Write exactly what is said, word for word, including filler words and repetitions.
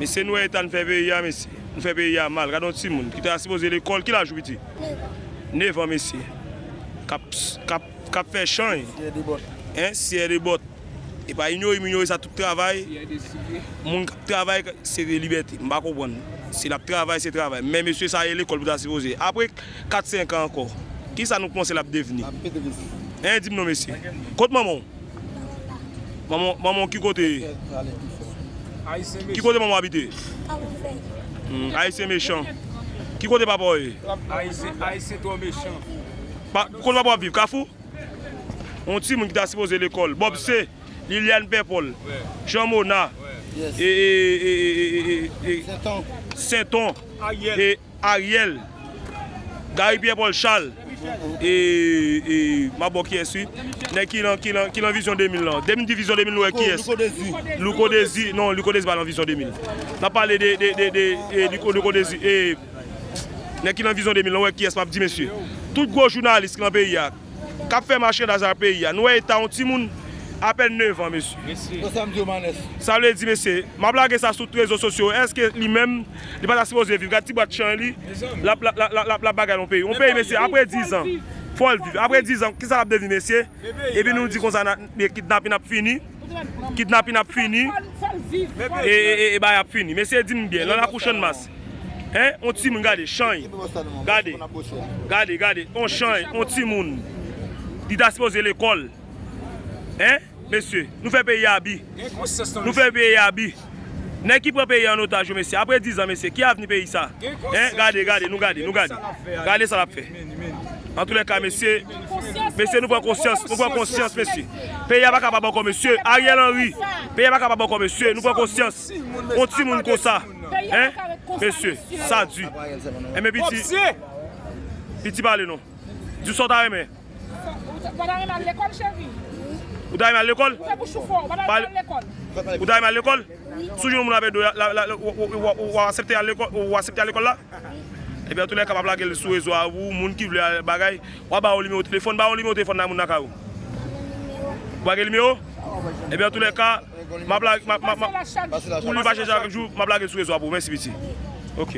Mesye, nou wè eta n fè peyi a, mesye. Nou fè peyi a mal. Gade yon timoun ki ta sipoze lekòl. Ki laj ou, piti? Nèf an, mesye. K ap, k ap, k ap fè chanj. Hein? Syè de bòt. E pa inyore m inyore sa, tout travay. Moun k ap travay, se de libète. M pa konprann. Si l ap travay, se travay. Men mesye, sa e lekòl pou ta sipoze. Apre kat senk an ankò, kisa nou panse l ap devni? Hein, di m non, mesye. Kot manman w? Manman, manman w ki kote? Ki kote manman w abite? Hmm, Ayisyen mechan. Ki kote papa w ye? Ayisyen, Ayisyen twò mechan. Pa, kote papa w ap viv? Kafou? Yon timoun ki ta sipoze lekòl. Bob C, Liliane Pèpòl, Jean Mona, e, e, e, e, e, e, e, Senton. Senton, e, Ariel, Gary Pierre Paul Charles, e, e, m ap ba w kiyès, wi. Nèg ki nan, ki nan, ki nan vizyon de mil lan. De mil di vizyon de mil, nou wè kiyès? Louko Dezi. Louko Dezi, non, Louko Dezi pa nan vizyon de mil. N ap pale de, de, de, de, e, Louko, Louko Dezi, e, nèg ki nan vizyon de mil lan, nou wè kiyès m ap di, mesye. Tout gwo jounalis ki nan peyi a, k ap fè machandaj ak peyi a. Nou wè eta yon timoun apèn nèf an, mesye. Mesye. Sa m di yo, Manès. Sa vle di, mesye, m ap lage sa sou rezo sosyo. Èske li menm, li pa ta sipoze viv? Gad ti bwat chay li, l ap, l ap, l ap, l ap, l ap bagay yon peyi. Yon peyi, mesye, apre diz an, fò l viv. Apre diz an, kisa l ap devni, mesye? Epi nou di konsa, na, kidnapin ap fini. Kidnapin ap fini. E, e, e, e bagay ap fini. Mesye, di m byen, nan lakou Channmas. Hein? On timoun, gade, chay. Gade. Gade, gade. On chay, on timoun. Li ta sipoze lekòl. Hein? Mesye, nou fè peyi a abi. Nou fè peyi a abi. Nèg ki pran peyi a an otaj yo, mesye. Apre diz an, mesye, ki avni peyi sa? Hein? Gade, gade, nou gade, nou gade. Gade sa l ap fè. Antoulèka, mesye, mesye, nou pran konsyans, nou pran konsyans, mesye. Peyi a pa kapab ankò, mesye. Ariel Henry, peyi a pa kapab ankò, mesye. Nou pran konsyans. On timoun konsa. Hein? Mesye, sa di. Enben, piti, piti pale non. Di sa w ta renmen. Ou ta, ou ta renmen al lekòl, cheri? Ou ta renmen al lekòl? Ou fè bouch ou fò, ou pa ta renmen al lekòl? Ou ta renmen al lekòl? Si w jwenn yon moun avè do, la, la, la, w, w, w, w, w aksepte al lekòl, w aksepte al lekòl la? Ebyen, antoulèka, m ap lage l sou rezo a pou moun ki vle al bagay. W a ba yo nimewo telefòn, ba yo nimewo telefòn nan moun nan kay ou. Ou pa gen nimewo? Ebyen, antoulèka, m ap lage, m ap, m ap, m ap, ou li pa chèche chak jou, m ap lage l sou rezo a pou ou. Mèsi, piti. Ok.